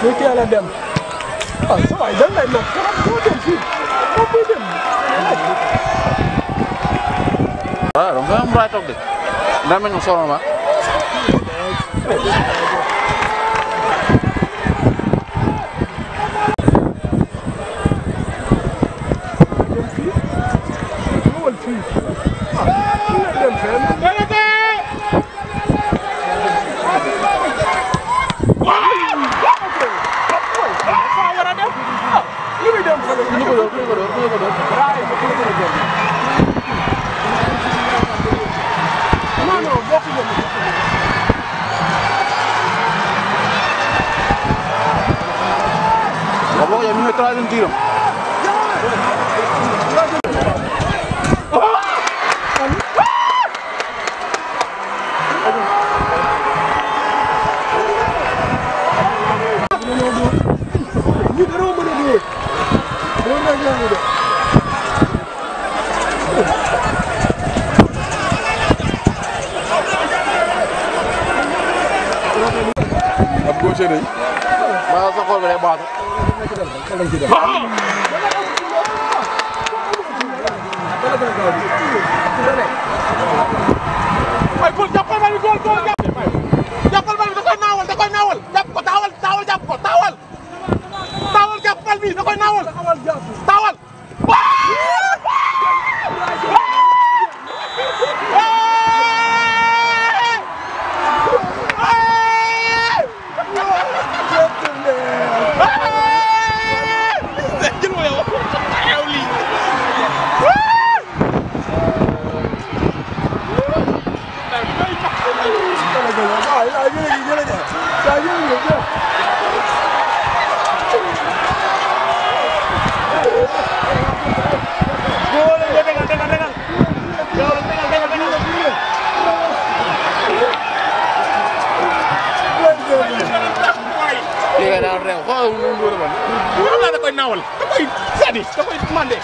ñu teel a dem ah sa waay dañ lay nag trop doo dem fii doo koy dem. waaw donc nga am raay toog de daa mel ni solo ma. Bokk Jomm ñu ngi troisième tiram. ab gauche day ba sa xol bi day baatu ay gol jàppal bal bi gol gol jàppal bal bi da koy naawal jàpp ko taawal jàpp ko taawal jàpp bal bi da koy naawal taawal da koy naawal da koy sadi da koy mandé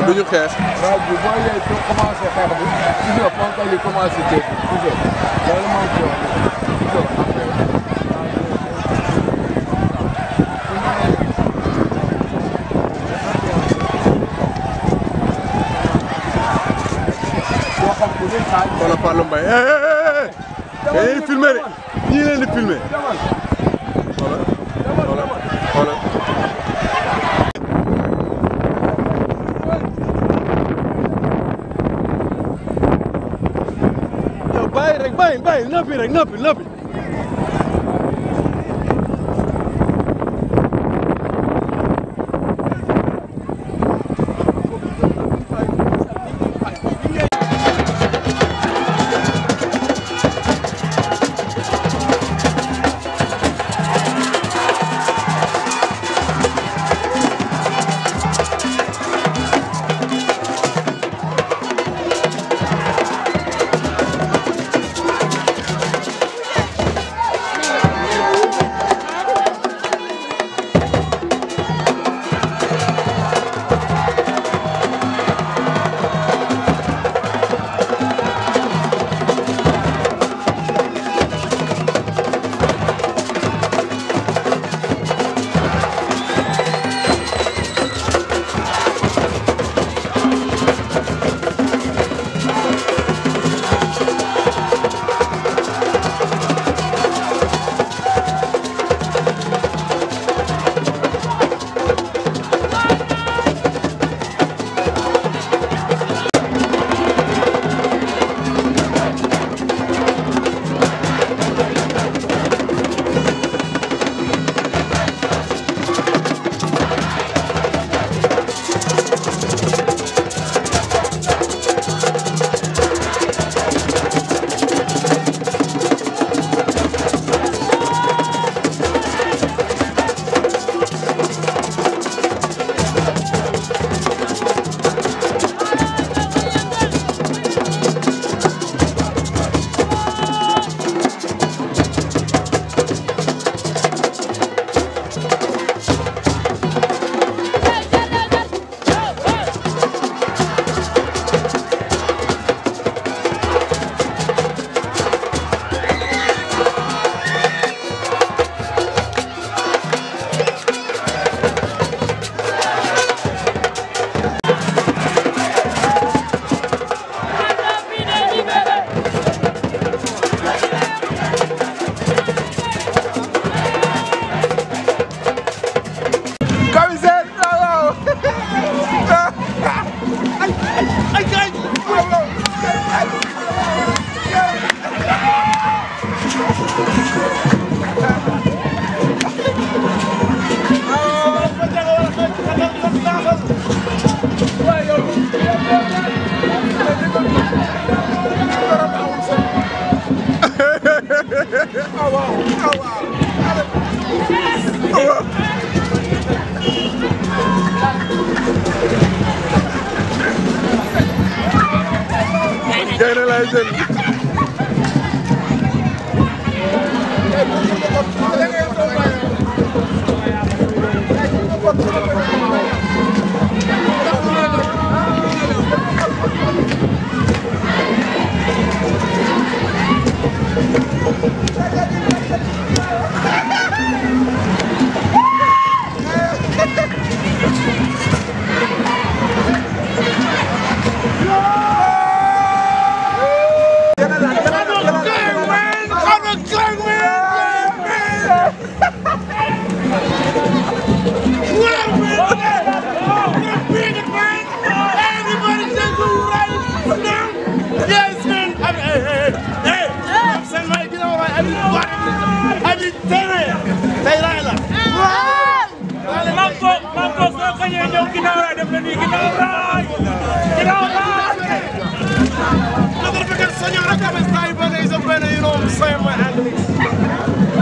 duñu xeex. waaw bu boo yee soo commencé xeex bi gis nga ponkal yi commencé dégg gis nga loolu mooy coono gis nga wala Fallou Mbaye dañuy filmé de ñii leen di filmé xoolal xoolal bàyyi noppi rek noppi.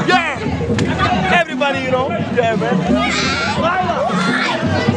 Yeah, everybody, you know. Yeah, man.